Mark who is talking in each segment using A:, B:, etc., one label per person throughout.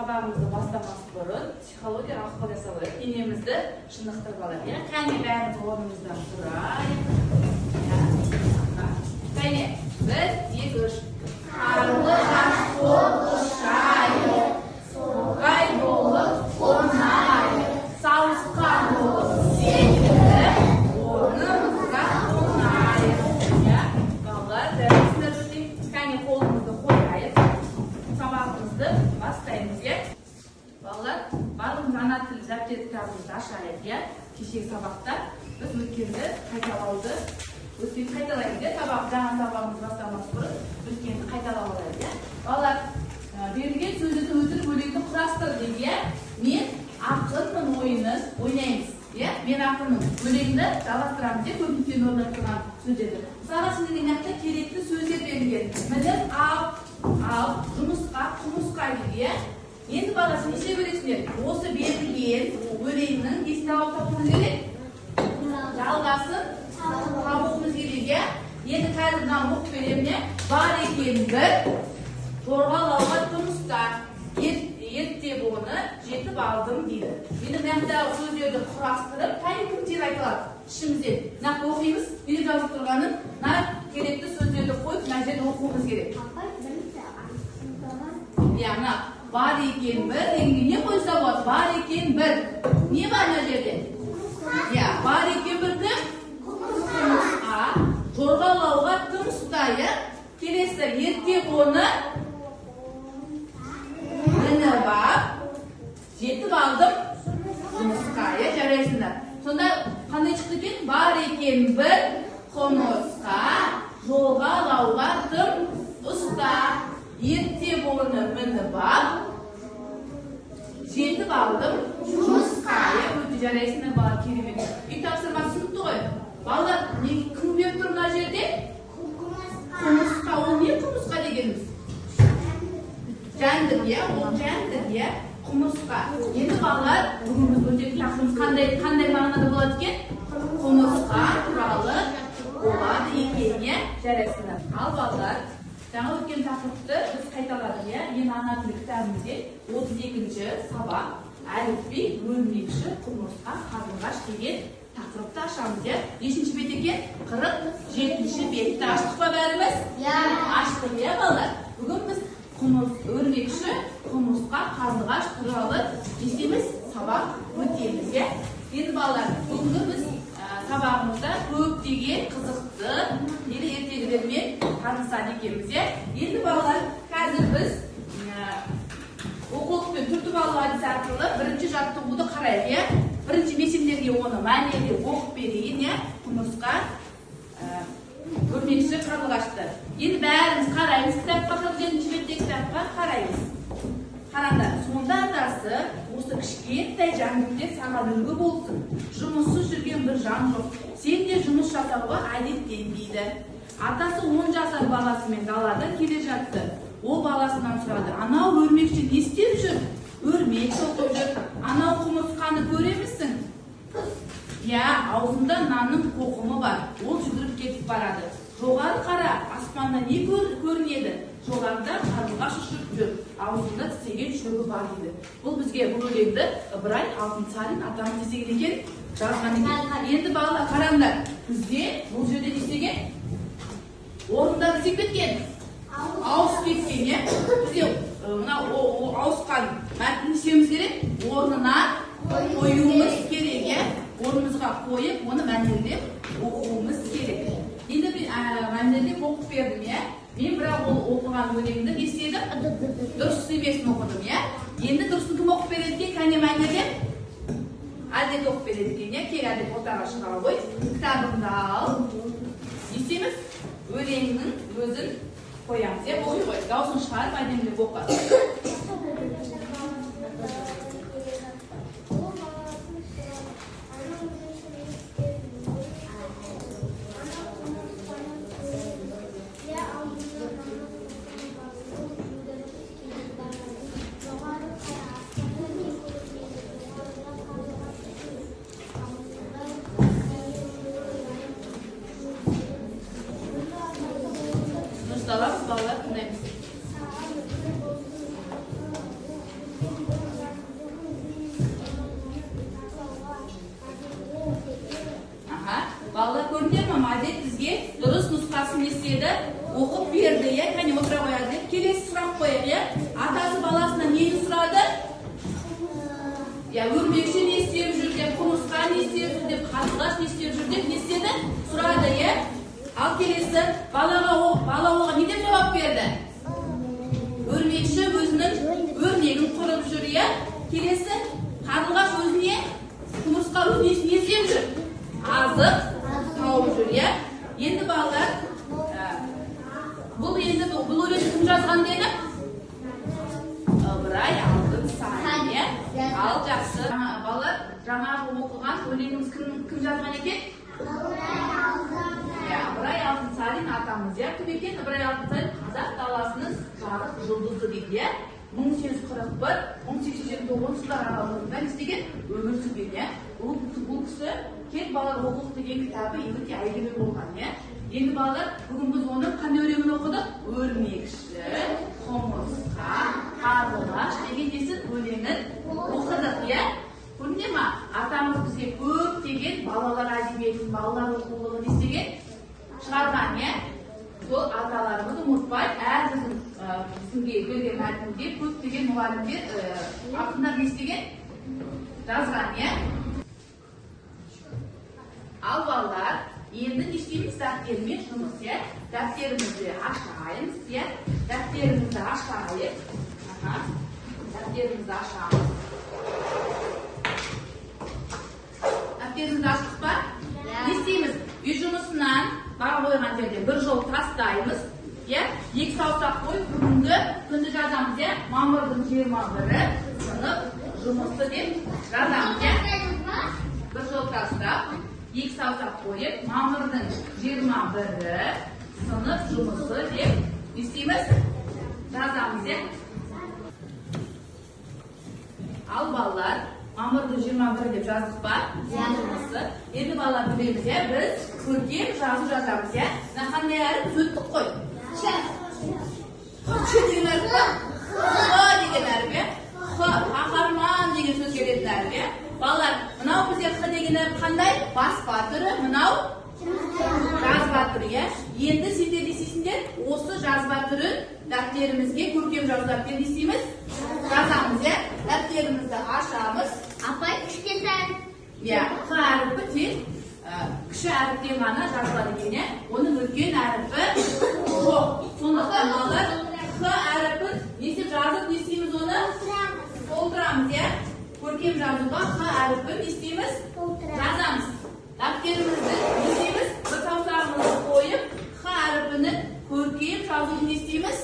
A: Сабағымызды бастамас бұрын психологиялық ахуал жасап алайық. Денемізді шынықтырып алайық. Иә, кәне бәріміз орнымыздан тұрайық. Кәне, 1, 2, 3. Қарлығаш боп ұшайық, торғай болып қонайық, сауысқан болып секіріп, орнымызға қонайық. Иә, балалар, бәріміз өте. Кәне қолымызды қояйық. Сабағымызды бастаймыз, иә. Балалар, барлығымыз ана тілі дәптер кітабымызды ашайық, иә. Кешегі сабақта біз өткенді қайталауды өткенді қайталаймыз, иә. Сабақ, жаңа сабағымыз бастамас бұрын өткенді қайталап алайық, иә. Балалар, берілген сөздерді өтірік өлеңді құрастыр дейді, иә. Мен ақынмын ойынын ойнаймыз, иә. Мен ақынмын өлеңді жалғастырамыз, иә, көп нүктені орнына тұрған сөздерді. Мысалға, сіздерге мына жақта керекті сөздер берілген. Мініп ал, ал, жұмысқа, құмырсқа дейді, иә. Енді балалар, сен не істей бересіңдер? Осы берілген өлеңнің несін табуымыз керек? Жалғасын табуымыз керек, иә. Енді қазір мынаны оқып беремін, иә. Бар екен бір жорғалауға тым ұста, ерттеп оны жетіп алдым дейді. Енді мына жақтағы сөздерді құрастырып, қай кім тез айта алады ішімізден? Мына оқимыз, не деп жазылып тұрғанын, мына керекті сөздерді қойып, мына жерде оқуымыз керек. Иә, мына бар екен бір дегенге не қойса болады? Бар екен бір. Не бар мына жерде? Иә, бар екен бір кім? Құмырсқа. Жорғалауға тым ұста, иә. Келесі, ерттеп оны мініп ап, жетіп алдым жұмысқа, иә, жарайсыңдар. Сонда қандай шықты екен? Бар екен бір құмырсқа, жорғалауға тым ұста, ерттеп оны мініп ап, жетіп алдым жұмысқа, иә. Өте жарайсыңдар, балалар, керемет. Үй тапсырмасы түсінікті ғой. Балалар, не кім беріп тұр мына жерде? Құмырсқа. Ол не құмырсқа дегеніміз? Жәндік, иә, ол жәндік, иә, құмырсқа. Енді балалар, бүгін біз өтетін тақырыбымыз қандай мағынада болады екен? Құмырсқа туралы болады екен, иә, жарайсыңдар. Ал балалар, жаңа өткен тақырыпты біз қайталадық, иә. Мен ана тілі кітабымызде 32-ші сабақ әліпби, өрмекші, құмырсқа, қарлығаш деген тақырыпты ашамыз, иә. Нешінші бет екен? 47-ші бетті аштық па бәріміз?
B: Иә.
A: Аштық, иә, балалар. Бүгін біз өрмекші, құмырсқа, қарлығаш туралы не істейміз? Сабақ өтеміз, иә. Енді балалар, бүгінгі біз сабағымызда көптеген қызықты нелі ертегілермен танысады екенбіз, иә. Енді балалар, қазір біз оқулықпен түртіп алу әдісі арқылы бірінші жаттығуды қарайық, иә. Бірінші мен сендерге оны мәнерлеп оқып берейін, иә. Құмырсқа, өрмекші, қарлығашты. Енді бәріміз қараймыз кітапқа, 47-ші беттегі кітапқа қараймыз. Қараңдар, сонда атасы, осы кішкентай жәндіктер саған үлгі болсын. Жұмыссыз жүрген бір жан жоқ. Сен де жұмыс жасауға әдеттен дейді. Атасы 10 жасар баласымен даладан келе жатты. Ол баласынан сұрады: анау өрмекші не істеп жүр? Өрмек тоқып жүр. Анау құмырсқаны көремісің? Иә, аузында нанның қоқымы бар. Ол жүгіріп кетіп барады. Жоғары қара, аспанда не көрінеді? Жоғарыда қарлығаш ұшып жүр. Аузында тістеген шөбі бар дейді. Бұл бізге бұл өлеңді Ыбырай Алтынсарин атамыз не істеген екен? Жазған екен. Енді балалар, қараңдар. Бізде бұл жерде не істеген? Орындары істеп кеткен. Ауысып кеткен, иә. Бізде мына ауысқан мәтінді істеуіміз керек, орнына қоюымыз керек, иә. Орнымызға қойып, оны мәнерлеп оқуымыз керек. Енді мен мәнерлеп оқып бердім, иә. Мен бірақ ол оқыған өлеңді не істедім? Дұрыс емесін оқыдым, иә. Енді дұрысын кім оқып береді екен? Кәне мәнерлеп? Әділет оқып береді екен, иә. Кел, Әділет, ортаға шыға ғой. Кітабыңды ал. Не істейміз? Өлеңнің өзін қоямыз, иә. Оқи ғой. Дауысын шығарып әдемілеп оқы. Балалар, тыңдаймыз. Балалар, көрдіңдер ме, Әділет бізге дұрыс нұсқасын не істеді? Оқып берді, иә? Кәне, отыра ғой, Әділет. Келесі сұрақ қояйық, иә? Атасы баласынан нені сұрады? Иә, өрмекші не істеп жүр деп, құмырсқа не істеп жүр деп, қарлығаш не істеп жүр деп не істеді? Сұрады, иә? Ал келесі балаға, бала оған не деп жауап берді? Өрмекші өзінің өрнегін құрып жүр, иә? Келесі қарлығаш өзіне, құмырсқа өзіне не істеп жүр? Азық тауып жүр, иә? Енді балалар, бұл енді бұл өлеңді кім жазған деді? Ыбырай Алтынсарин, иә? Ал жақсы. Балалар, жаңағы оқыған өлеңіміз кім жазған екен? Иә, Ыбырай Алтынсарин атамыз, иә? Кім екен? Ыбырай Алтынсарин қазақ даласының жарық жұлдызы дейді, иә? 1841, 1889 жылдар аралығында не істеген? Өмір сүрген, иә? Бұл кісі «Кел, балалар, оқиық» деген кітабы өте әйгілі болған, иә? Енді, балалар, бүгін біз оның қандай өлеңін оқыдық? «Өрмекші, құмырсқа, қарлығаш» деген несін, өлеңін оқыдық, иә? Көрдіңдер ма, атамыз бізге көптеген балалар әдебиетін, балалар оқулығын не істеген? Шығарған, иә? Сол аталарымызды ұмытпай, әр біздің бізге берген мәтінге көптеген мұғалімдер, ақындар не істеген? Жазған, иә? Ал балалар, енді не істейміз? Дәптермен жұмыс, иә? Дәптерімізді ашайымыз, иә? Дәптерімізді ашайық. Аха, дәптерімізді ашамыз. Дәптерімізді аштық па? Не істейміз? Үй жұмысынан баға қойған жерден бір жол тастаймыз, иә? Екі саусақ қойып, бүгінгі күнді жазамыз, иә? Мамырдың 21-і, сынып жұмысы деп жазамыз, иә? Бір жол тастап, екі саусақ қойып, мамырдың 21-і, сынып жұмысы деп не істейміз? Жазамыз, иә? Ал балалар, мамырдың 21-і деп жаздық па? Сынып жұмысы. Енді, балалар, білеміз, иә, біз көркем жазу жазамыз, иә? Мына қандай әріп? Біз өттік қой. Х деген әріп па? Х деген әріп, иә? Х, қаһарман деген сөз келетін әріп, иә? Балалар, мынау бізде х деген әріп қандай? Баспа түрі, мынау жазба түрі, иә? Енді сендер не істейсіңдер? Осы жазба түрін дәптерімізге, көркем жазу дәптерін не істейміз? Жазамыз, иә? Дәптерімізді ашамыз.
B: Апай, кішкентай.
A: Иә, х әріпі тек кіші әріптен ғана жазылады екен, иә? Оның үлкен әріпі жоқ. Сондықтан, балалар, х әріпін не істеп жазып, не істейміз оны? Толтырамыз, иә? Көркем жазуға х әріпін не істейміз? Жазамыз. Дәптерімізді не істейміз? Бір саусағымызды қойып, х әріпінің көркем жазуын не істейміз?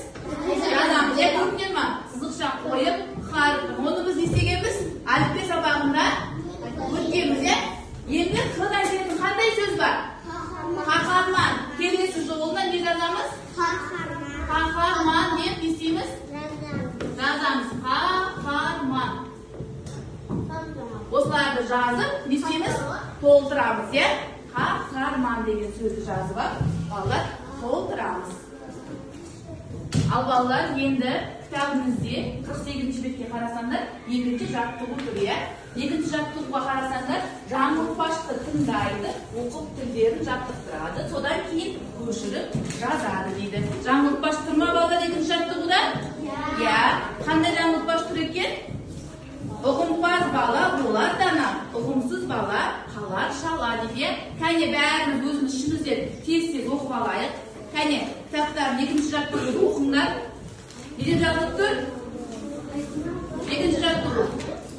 A: Жазамыз, иә? Көрдіңдер ма? Сызықша қойып, х әріпін. Оны біз не істегенбіз? Әліппе сабағында өткенбіз, иә? Енді х-дан келетін қандай сөз бар? Қаһарман. Келесі жолына не жазамыз? Қаһарман деп не істейміз? Жазамыз. Қаһарман. Осыларды жазып, не істейміз? Толтырамыз, иә? Қаһарман деген сөзді жазып алып, балалар, толтырамыз. Ал балалар, енді кітабымызде 48 бетке қарасаңдар, екінші жаттығу тұр, иә? Екінші жаттығуға қарасаңдар, жаңылтпашты тыңдайды, оқып, тілдерін жаттықтырады, содан кейін көшіріп жазады дейді. Жаңылтпаш тұр ма, балалар, екінші жаттығуда? Иә. Қандай жаңылтпаш тұр екен? Ұғымпаз бала болар дана, ұғымсыз бала қалар шала дейді, иә? Кәне, бәріміз өзіміз ішімізден тез тез оқып алайық. Кәне, кітаптарын, екінші жаттығуды оқыңдар. Не деп жазылып тұр? Екінші жаттығу.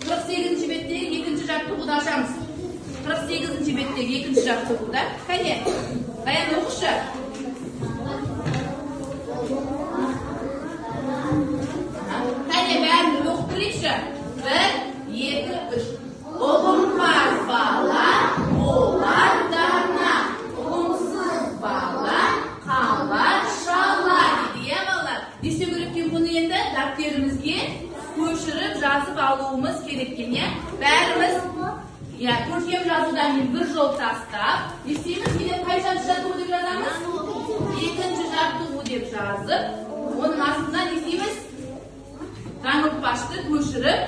A: 48 беттегі екінші жаттығуды ашамыз. 48 беттегі екінші жаттығуда. Кәне, Баян, оқышы. Кәне, бәрін бір оқып көрейікші. Бір, екі, үш. Ұғымпаз бала болар дана, ұғымсыз бала қалар шала дейді, иә, балалар? Не істеу керек екен бұны енді? Дәптерімізге көшіріп жазып алуымыз керек екен, иә? Бәріміз, иә, көркем жазудан кейін бір жол тастап, не істейміз? Неден, қай жаттығу деп жазамыз? Екінші жаттығу деп жазып, оның астына не істейміз? Жаңылтпашты көшіріп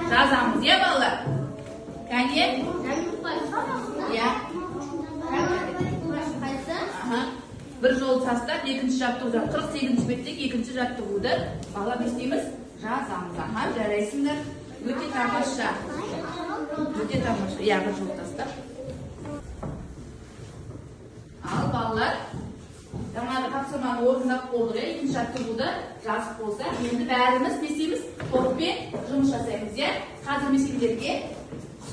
A: жазамыз, иә, балалар? Кәне, иә. Бір жол тастап, екінші жаттығу, 48-ші беттегі екінші жаттығуды бала не істейміз? Жазамыз. Аха, жарайсыңдар. Өте тамаша. Өте тамаша. Иә, бір жол тастап. Ал балалар, жаңағы тапсырманы орындап болдық, иә, екінші жаттығуды жазып болсақ, енді бәріміз не істейміз? Топпен жұмыс жасаймыз, иә? Қазір мен сендерге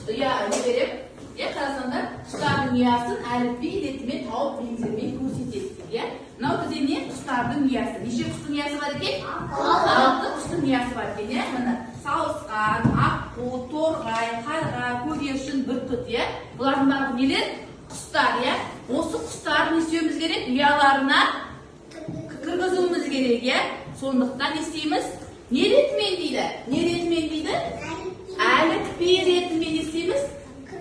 A: ұя не беремін? Иә, қарасаңдар, құстардың ұясын әліпби ретімен тауып меңзермен көрсетесіздер, иә? Мынау бізде не? Құстардың ұясы. Неше құстың ұясы бар екен? 6 құстың ұясы бар екен, иә? Міне, сауысқан, аққу, торғай, қарға, көгершін, бүркіт, иә? Бұлардың барлығы нелер? Құстар, иә? Осы құстарды не істеуіміз керек? Ұяларына кіргізуіміз керек, иә? Сондықтан не істейміз? Не ретімен дейді? Не ретімен дейді? Әліпби ретімен не істейміз?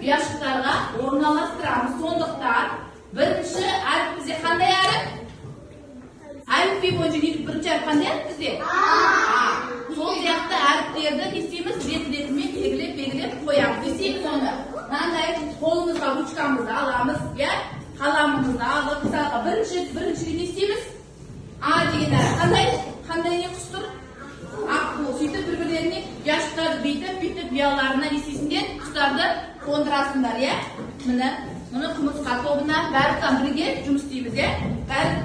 A: Ұяшықтарға орналастырамыз. Сондықтан бірінші әріп бізде қандай әріп? Әліпби бойынша бірінші әріп қандай әріп бізде? А. Сол сияқты әріптерді не істейміз? Рет-ретімен белгілеп-белгілеп қоямыз. Не істейміз оны? Мынандай қолымызға ручкамызды аламыз, иә? Қаламымызды алып, мысалға бірінші не істейміз? А деген әріп қандай? Қандай не құс тұр? Аққу. Сөйтіп бір-бірлеріне ұяшықтарды бүйтіп-бүйтіп ұяларына не істейсіңдер? Құстарды қондырасыңдар, иә? Міне, мұны құмырсқа тобына барлықтан бірге жұмыс істейміз, иә?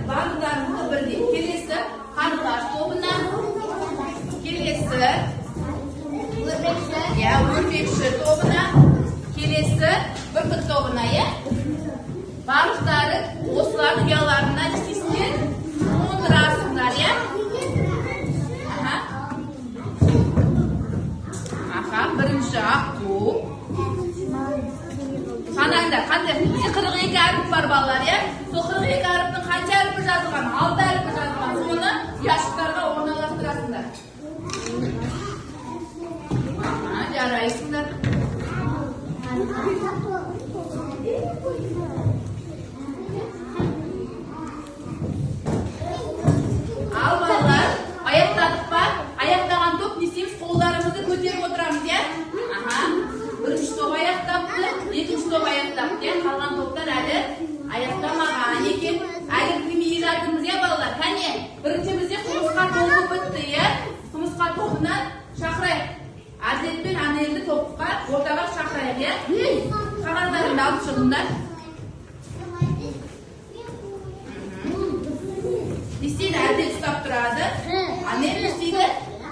A: Барлықтарымызды бірдей. Келесі қарлығаш тобына, келесі иә, өрмекші тобына, келесі бүркіт тобына, иә? Барлықтары осылардың ұяларына не істейсіңдер? Қондырасыңдар, иә? Аха. Аха, бірінші аққу. Санаңдар, қандай? Бізде 42 әріп бар балалар, иә? Сол 42 әріптің қанша әріпі жазылған? 6 әріпі жазылған. Соны ұяшықтарға орналастырасыңдар. Аха, жарайсыңдар. Ал балалар, аяқтадық па? Аяқтаған топ не істейміз? Қолдарымызды көтеріп отырамыз, иә? Аха. Бірінші топ аяқтапты, екінші топ аяқтапты, иә? Қалған топтар әлі аяқтамаған екен. Әлі кірмей жатырмыз, иә, балалар? Кәне, бірінші бізде құмырсқа тобы бітті, иә? Құмырсқа тобынан шақырайық. Әділет пен Анелді топқа ортаға шақырайық, иә? Қағаздарыңды алып шығыңдар. Не істейді? Әділет ұстап тұрады. Анель не істейді?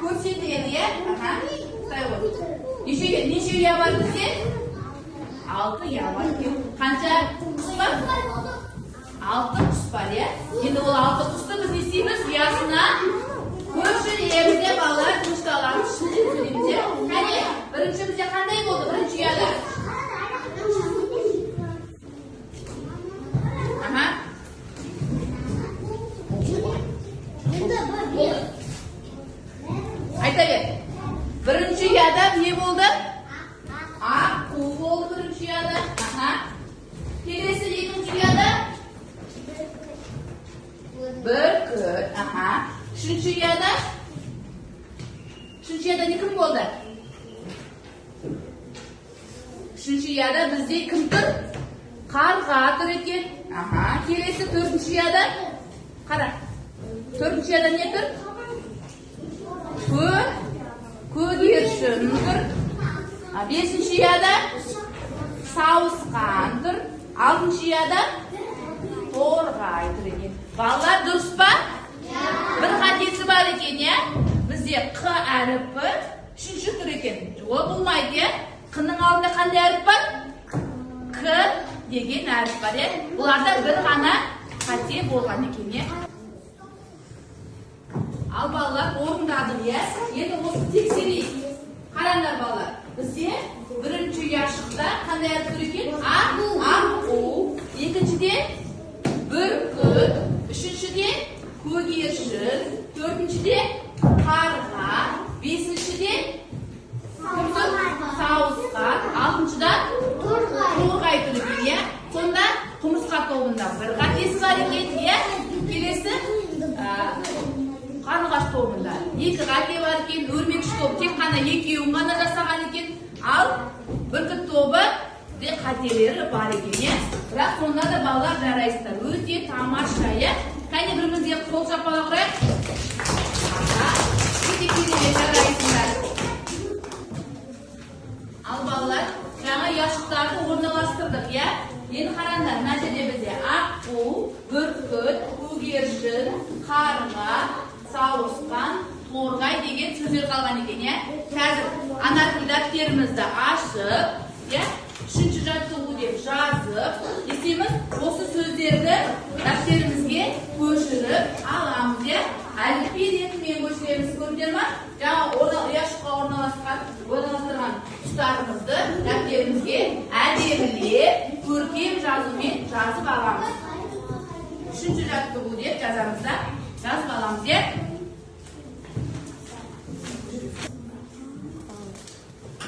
A: Көрсетеді, иә? Аха. Ұстай ғой. Неше ұя бар бізде? 6 ұя бар екен. Қанша құс бар? 6 құс бар, иә? Енді ол 6 құсты біз не істейміз? Ұясына көшіреміз, иә, балалар? Тынышталамыз, шынымен сөйлейміз, иә? Кәне, бірінші бізде қандай болды? Бірінші ұяда. Аха. Болды. Айта бер. Бірінші ұяда не болды? Аққу болды бірінші ұяда. Аха. Келесі екінші ұяда? Бүркіт. Аха. Үшінші ұяда? Үшінші ұяда не кім болды? Үшінші ұяда бізде кім тұр? Қарға тұр екен. Аха. Келесі төртінші ұяда? Қара. Төртінші ұяда не тұр? Көгершін тұр. Бесінші ұяда сауысқан тұр. Алтыншы ұяда торғай тұр екен. Балалар, дұрыс па? Бір қатесі бар екен, иә? Бізде Қ әріпі үшінші тұр екен. Ол болмайды, иә? Қның алдында қандай әріп бар? К деген әріп бар, иә? Бұларда бір ғана қате болған екен, иә? Ал балалар, орындадық, иә? Енді осы тексерейік. Қараңдар, балалар. Бізде бірінші ұяшықта қандай әріп тұр екен? А, аққу. Екіншіде бүркіт, үшіншіде көгершін, төртіншіде қарға, бесіншіде кім тұр? Сауысқан, алтыншыда торғай тұр екен, иә? Сонда құмырсқа тобында бір қатесі бар екен, иә? Келесі қарлығаш тобында 2 қате бар екен, өрмекші тобы тек қана екеуін ғана жасаған екен, ал бүркіт тобы Де қателері бар екен, иә? Бірақ сонда да балалар жарайсыздар. Өте тамаша, иә? Кәне бірімізге қол шапалақ ұрайық. Аха, өте керемет, жарайсыңдар. Ал балалар, жаңа ұяшықтарды орналастырдық, иә? Енді қараңдар, мына жерде бізде аққу, бүркіт, көгершін, қарға, сауысқан, торғай деген сөздер қалған екен, иә? Қазір ана тіл дәптерімізді ашып, иә? Үшінші жаттығу деп жазып, не істейміз? Осы сөздерді дәптерімізге көшіріп аламыз, иә? Әліпби ретімен көшіреміз, көрдіңдер ма? Жаңа ұяшыққа орналастырған құстарымызды дәптерімізге әдемілеп, көркем жазумен жазып аламыз. Үшінші жаттығу деп жазамыз да, жазып аламыз, иә?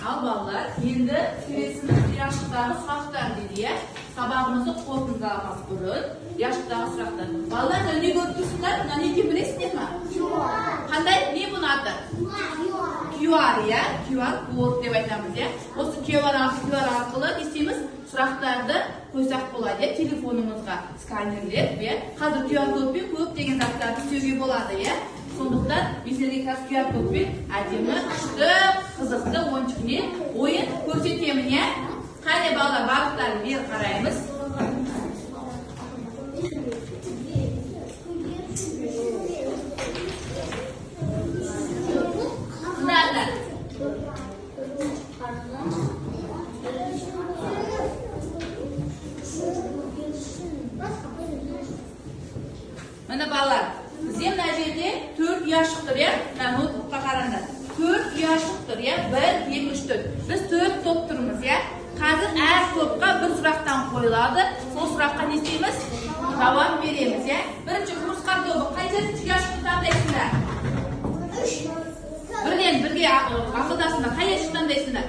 A: Ал балалар, енді келесіміз ұяшықтағы сұрақтар дейді, иә? Сабағымызды қорытындыламас бұрын ұяшықтағы сұрақтар. Балалар, мына не көріп тұрсыңдар? Мына не екенін білесіңдер ма? Қандай? Не бұның аты? QR, иә? QR код деп айтамыз, иә? Осы QR арқылы не істейміз? Сұрақтарды қойсақ болады, иә? Телефонымызға сканерлеп, иә? Қазір QR кодпен көптеген заттарды істеуге болады, иә? Сондықтан мен сіздерге қазір QR кодпен әдемі, күшті, қызықты ойыншық не ойын көрсетемін, иә? Қане балалар, барлықтарын бері қараймыз. Тыңдаңдар. Міне балалар, бізде мына жерде 4 ұяшық тұр, иә? Мына ноутбукқа қараңдар. 4 ұяшық тұр, иә? 1, 2, 3, 4. Біз 4 топ тұрмыз, иә? Қазір әр топқа бір сұрақтан қойылады. Сол сұраққа не істейміз? Жауап береміз, иә? Бірінші құмырсқа тобы қайсысыншы ұяшықты таңдайсыңдар? Бірден бірге ақылдасыңдар. Қай ұяшықты таңдайсыңдар?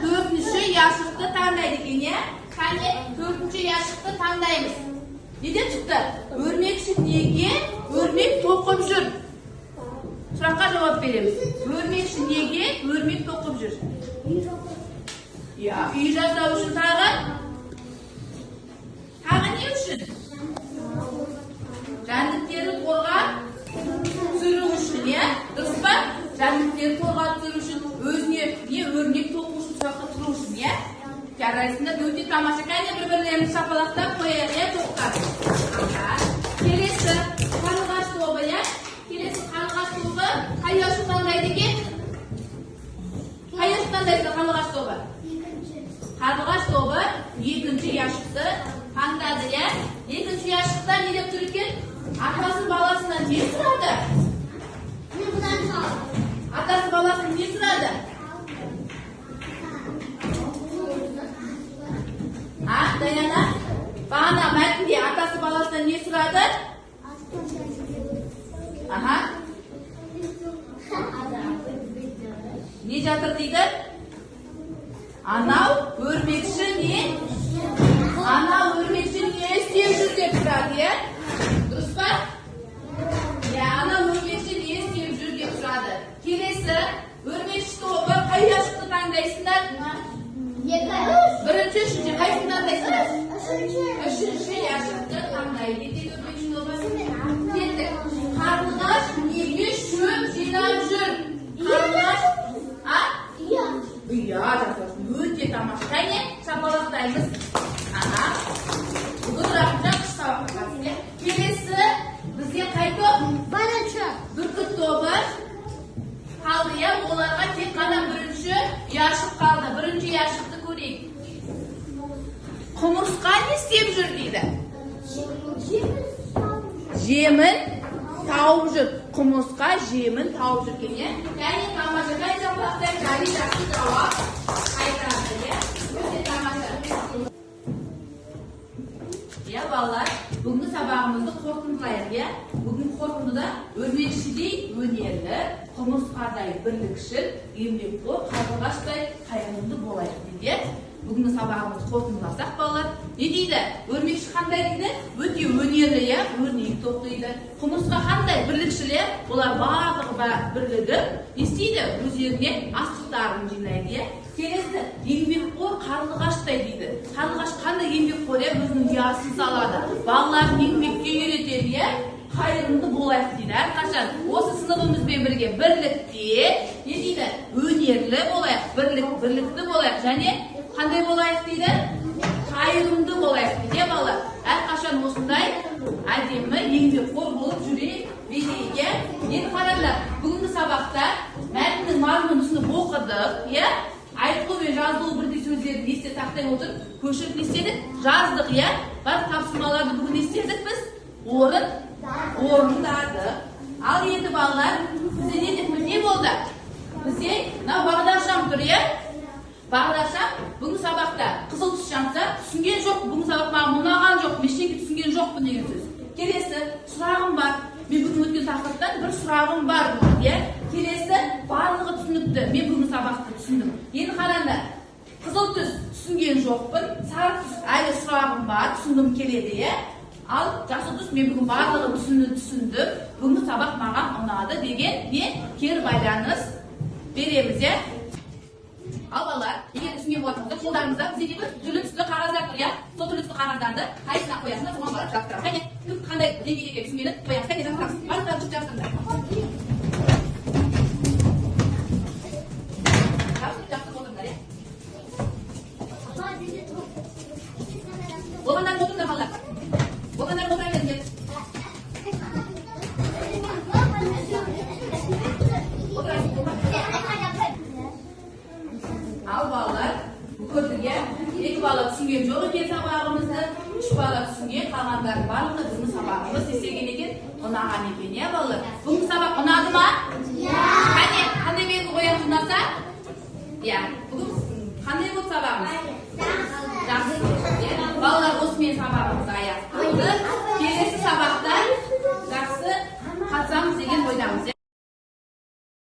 A: Төртінші ұяшықты таңдайды екен, иә? Қане, төртінші ұяшықты таңдаймыз. Неден шықты? Өрмекші неге өрмек тоқып жүр? Сұраққа жауап береміз. Өрмекші неге өрмек тоқып жүр? Иә, үй жасау үшін тағы? Тағы не үшін? Жәндіктерді торға түсіру үшін, иә? Дұрыс па? Жәндіктерді торға түсіру үшін, өзіне не өрмек тоқу үшін, сұраққа тұру үшін, иә? Жарайсыңдар, өте тамаша. Кәне бір-бірлерін шапалақтап қояйық, иә, тоқтар. Аха. Келесі қарлығаш тобы, иә? Келесі қарлығаш тобы қай ұяшық таңдайды екен? Қай ұяшық таңдайсың қарлығаш тобы? Қарлығаш тобы екінші ұяшықты таңдады, иә? Екінші ұяшықта не деп тұр екен? Атасы баласынан не сұрады? Атасы баласынан не сұрады? А, Даяна? Бағана мәтінде атасы баласынан не сұрады? Аха. Не жатыр дейді? Анау өрмекші не? Анау өрмекші не істеп жүр деп сұрады, иә? Дұрыс па? Иә, анау өрмекші не істеп жүр деп сұрады. Келесі өрмекші тобы қай ұяшықты таңдайсыңдар? Бірінші, үшінші, қайсысын таңдайсыңдар? Үшінші ұяшықты таңдайды екен өрмекші тобы. Кеттік. Қарлығаш неге шөп жинап жүр? Қарлығаш, а? Ұя жасау үшін. Өте тамаша. Кәне, шапалақтаймыз. Аха. Бүгін Рахымжан күшті сабаққа қатысты, иә? Келесі бізде қай топ? Бүркіт тобы қалды, иә? Оларға тек қана бірінші ұяшық қалды. Бірінші ұяшықты көрейік. Құмырсқа не істеп жүр дейді? Жемін тауып жүр. Құмырсқа жемін тауып жүр екен, иә? Кәне, тамаша. Кәне, шапалақтаймыз. Әли жақсы жауап қайтарды, иә? Өте тамаша. Иә, балалар, бүгінгі сабағымызды қорытындылайық, иә? Бүгінгі қорытындыда өрмекшідей өнерлі, құмырсқадай бірлікшіл, еңбекқор, қарлығаштай қайырымды болайық дейді, иә? Бүгінгі сабағымызды қорытындыласақ, балалар, не дейді? Өрмекші қандай дейді? Өте өнерлі, иә? Өрнек тоқиды. Құмырсқа қандай? Бірлікшіл, иә? Олар барлығы бірлігіп, не істейді? Өздеріне астықтарын жинайды, иә? Келесі еңбекқор қарлығаштай дейді. Қарлығаш қандай еңбекқор, иә, өзінің ұясын салады, балаларын еңбекке үйретеді, иә. Қайырымды болайық дейді. Әрқашан осы сыныбымызбен бірге бірлікте не дейді? Өнерлі болайық, бірлікті болайық және қандай болайық дейді? Қайырымды болайық дейді, иә, балалар. Әрқашан осындай әдемі еңбекқор болып жүре берейік, иә. Енді қараңдар, бүгінгі сабақта мәтіннің мазмұнын түсініп оқыдық, иә. Айтылу мен жазылу бірдей сөздерін есте сақтай отырып, көшіріп не істедік? Жаздық, иә. Барлық тапсырмаларды бүгін не істедік біз? Орындадық. Ал енді балалар, бізде не болды? Бізде мынау бағдаршам тұр, иә? Бағдаршам бүгін сабақта қызыл түс жанса, түсінген жоқ, бүгін сабақ маған ұнаған жоқ, мен ештеңе түсінген жоқпын деген сөз. Келесі сұрағым бар. Мен бүгін өткен тақырыптан бір сұрағым бар болды, иә? Келесі барлығы түсінікті. Мен бүгін сабақты түсіндім. Енді қараңдар, қызыл түс түсінген жоқпын, сары түс әлі сұрағым бар, түсінгім келеді, иә? Ал жасыл түс мен бүгін барлығын түсіндім, бүгінгі сабақ маған ұнады деген не кері байланыс береміз, иә? Ал балалар, егер түсінген болатын болса, қолдарыңызда бізде не тұр? Түрлі түсті қағаздар тұр, иә? Сол түрлі түсті қағаздарды қайсысына қоясыңдар, соған барып жабыстырамыз. Қане, кім қандай деңгейде түсінгенін қоямыз. Қане, жабыстырамыз. Барлықтары түсіп жабыстырыңдар. Жабыстырып, жабыстырып отырыңдар, иә? Болғандарың отырыңдар, балалар. Болғандарың отыра беріңдер. Ал балалар, көрдік, иә? 2 бала түсінген жоқ екен сабағымызды, 3 бала түсінген, қалғандарының барлығы бүгінгі сабағымыз не істеген екен? Ұнаған екен, иә, балалар? Бүгінгі сабақ ұнады ма? Иә. Қане, қандай белгі қоямыз ұнаса? Иә. Бүгін қандай болды сабағымыз? Жақсы болды, иә? Балалар, осымен сабағымыз аяқталды.